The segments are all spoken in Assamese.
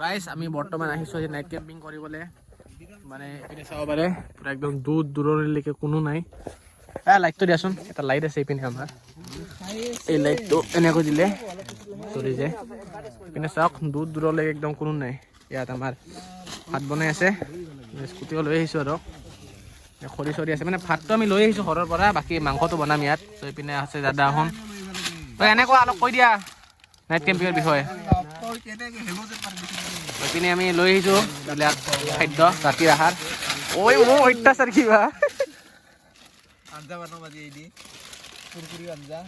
গাইছ, আমি বৰ্তমান আহিছোঁ আজি নাইট কেম্পিং কৰিবলৈ। মানে এইপিনে চাব পাৰে, পূৰা একদম দূৰ দূৰণিলৈকে কোনো নাই। এ লাইটটো দিয়াচোন। এটা লাইট আছে এইপিনে আমাৰ। এই লাইটটো এনেকৈ দিলে চলি যায়। এইপিনে চাওক, দূৰ দূৰলৈকে একদম কোনো নাই। ইয়াত আমাৰ ভাত বনাই আছে। স্কুটিও লৈ আহিছোঁ আৰু খৰি চৰি আছে। মানে ভাতটো আমি লৈ আহিছোঁ ঘৰৰ পৰা, বাকী মাংসটো বনাম ইয়াত। তো এইপিনে আছে দাদা এখন। তই এনেকুৱা অলপ কৈ দিয়া নাইট কেম্পিঙৰ বিষয়ে। এইপিনে আমি লৈ আহিছোঁ এইবিলাক খাদ্য, ৰাতিৰ আহাৰ। ঐ মোৰ অত্যাচাৰ কিবা। আঞ্জা বনাম আজি, এই দি কুৰকুৰি আঞ্জা।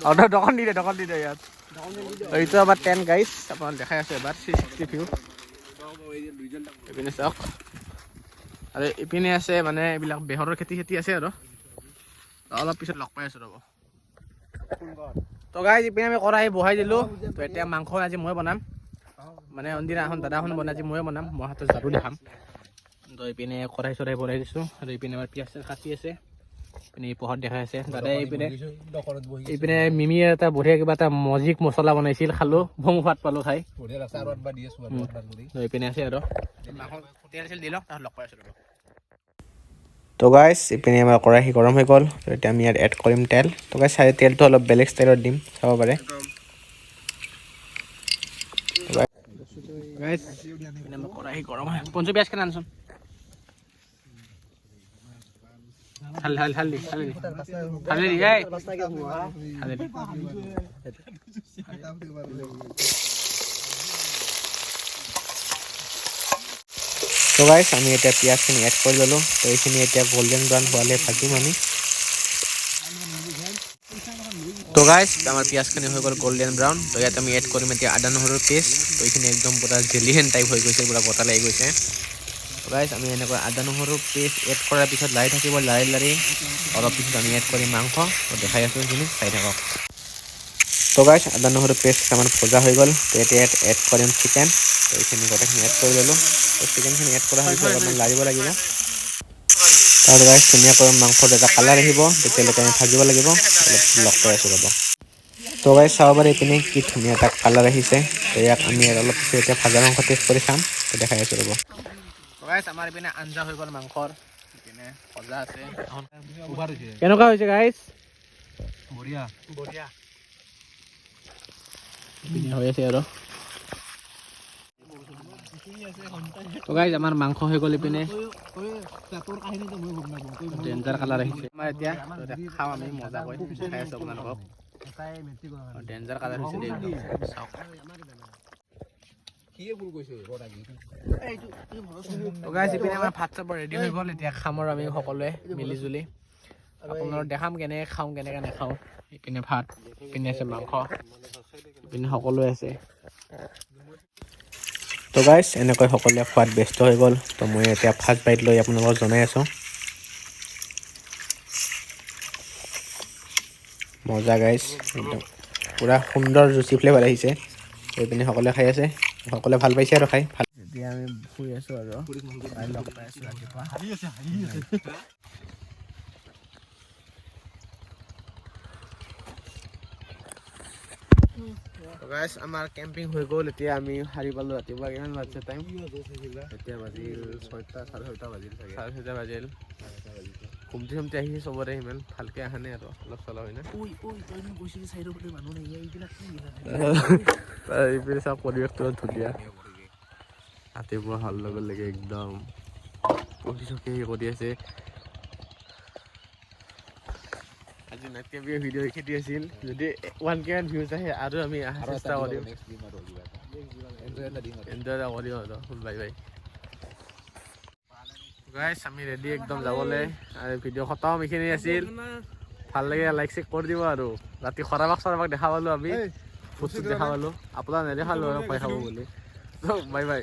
অ, দোকান দি দে, দোকান দি দে ইয়াত। এইটো আমাৰ টেণ্ট গাইছ, আপোনাক দেখাই আছোঁ এবাৰ 360 ভিউ। এইপিনে চাওক আৰু ইপিনে আছে মানে এইবিলাক বেহৰৰ খেতি খেতি আছে। আৰু অলপ পিছত লগ পাই আছোঁ, ৰ'ব। তো গাইজ, ইপিনে আমি কঢ়াই বহাই দিলোঁ। তো এতিয়া মাংস আজি মই বনাম। মানে অনদিনা এখন দাদাখন বনাই, আজি ময়ে বনাম। মই হাতত ঝাৰু দেখাম। তো ইপিনে কঢ়াই চৰাই বনাই দিছোঁ আৰু ইপিনে আমাৰ পিঁয়াজ চিয়াজ কাটি আছে। ইপিনে পোহৰ দেখাই আছে দাদাই। ইপিনে দোকানত বহি। ইপিনে মিমি এটা বঢ়িয়া কিবা এটা মজিক মছলা বনাইছিল, খালোঁ, বম সোৱাদ পালোঁ খাই। বঢ়িয়া লাগছে। আৰু আনবা দি আছো, আৰু আনবা কৰি। তো ইপিনে আছে আৰু মাংস তেল চেল দি লওক, তাৰপিছত লগ পাই আছোঁ, ৰ'ব। তো গাইছ, ইপিনে আমাৰ কড়াহী গৰম হৈ গ'ল। তো এতিয়া আমি ইয়াত এড কৰিম তেল। তো গাইছ, চাই, তেলটো অলপ বেলেগ ষ্টাইলত দিম, চাব পাৰে। গাইছ, ইপিনে আমাৰ কড়াহী গৰম হয়। পঞ্চু, পিঁয়াজ কেনে আনচোন। ঢালি ঢালি ঢালি দি, ঢালি দি, ঢালি দি, এই ঢালি দি। তো গাইছ, আমি এতিয়া পিঁয়াজখিনি এড কৰি ল'লোঁ। তো এইখিনি এতিয়া গল্ডেন ব্ৰাউন হোৱালৈ ভাজিম আমি। তো গাইছ, আমাৰ পিঁয়াজখিনি হৈ গ'ল গল্ডেন ব্ৰাউন। তো ইয়াত আমি এড কৰিম এতিয়া আদা নহৰুৰ পেষ্ট। তো এইখিনি একদম পূৰা জেলিহেন টাইপ হৈ গৈছে, পূৰা গোটা লাগি গৈছে। তো গাইছ, আমি এনেকৈ আদা নহৰু পেষ্ট এড কৰাৰ পিছত লাৰি থাকিব, লাৰি লাৰি অলপ পিছত আমি এড কৰিম মাংস। তো দেখাই আছোঁ, সেইখিনি চাই থাকক। তো গাইছ, আদা নহৰু পেষ্ট আমাৰ ভজা হৈ গ'ল। তো এতিয়া ইয়াত এড কৰিম চিকেন। তো এইখিনি গোটেইখিনি এড কৰি ল'লোঁ। তো চিকেনখিনি এড কৰা পিছত অলপমান লাৰিব লাগিব। তাৰ গাইছ, ধুনীয়াকৈ মাংসত এটা কালাৰ আহিব, তেতিয়ালৈকে আমি ভাজিব লাগিব। অলপ পিছত লগ পাই আছোঁ, ৰ'ব। তো গাইছ, চাব পাৰে, এইপিনে কি ধুনীয়া এটা কালাৰ আহিছে। তো ইয়াক আমি অলপ পিছত এতিয়া ভাজা মাংস টেষ্ট কৰি চাম। তো দেখাই আছোঁ, ৰ'ব। গাইছ, আমাৰ ইপিনে আঞ্জা হৈ গ'ল মাংসৰ। ইপিনে ভজা আছে। কেনেকুৱা হৈছে গাইছ? বঢ়িয়া। বঢ়িয়া। ইপিনে হৈ আছে আৰু। তো গাইছ, আমাৰ মাংস হৈ গ'ল। ইপিনে ডেঞ্জাৰ কালাৰ আহিছে আমাৰ। এতিয়া তো এতিয়া খাওঁ আমি মজাকৈ, খাই আছোঁ আপোনালোকক। ডেঞ্জাৰ কালাৰ হৈছে দেই একদম, চাওক। সিয়ে ভুল কৈছে ৰদাগি। তো গাইছ, ইপিনে আমাৰ ভাত চাত ৰেডি হৈ গ'ল। এতিয়া খাম আৰু আমি সকলোৱে মিলি জুলি। আপোনালোক দেখাম কেনেকৈ খাওঁ, কেনেকৈ নাখাওঁ। ইপিনে ভাত, ইপিনে আছে মাংস, ইপিনে সকলোৱে আছে। তো গাইছ, এনেকৈ সকলোৱে খোৱাত ব্যস্ত হৈ গ'ল। তো মই এতিয়া ফাৰ্ষ্ট বাইট লৈ আপোনালোকক জনাই আছোঁ। মজা গাইছ, একদম পূৰা সুন্দৰ জুচি ফ্লেভাৰ আহিছে। এইপিনে সকলোৱে খাই আছে, সকলোৱে ভাল পাইছে আৰু খাই ভাল। এতিয়া আমি শুই আছোঁ আৰু লগ পাই আছোঁ ৰাতিপুৱা। গাইছ, আমাৰ কেম্পিং হৈ গ'ল। এতিয়া আমি সাৰি পালোঁ। ৰাতিপুৱা কিমান বাজিছে টাইম? এতিয়া বাজিল 6টা, 6:30 বাজিল চাগে। 6:30 বাজিল। ঘুমটি চুমটি আহিছে চবৰে, সিমান ভালকে অহা নাই আৰু অলপ চলপ হয় না। এইপিনে চাওক, পৰিৱেশটো ধুনীয়া। ৰাতিপুৱা হোৱাৰ লগে লগে একদম পক্ষী চকী কৰি আছে। আজি নাইট কেম্পিং ভিডিঅ' এইখিনি আছিল। যদি 1K views আহে আৰু আমি অহা চেষ্টা কৰিম। নেক্সট দিম আৰু কিবা এটা এনজয় এটা দিম আৰু। এনজয় এটা কৰিম আৰু। বাই বাই গাইছ, আমি ৰেডি একদম যাবলৈ আৰু ভিডিঅ' খতম এইখিনি আছিল। ভাল লাগে লাইক চেক কৰি দিব। আৰু ৰাতি খৰাবাক চৰাবাক দেখা পালোঁ আমি, ফুট দেখা পালোঁ, আপোনাৰ নেদেখালোঁ আৰু ভয় খাব বুলি। Bye bye.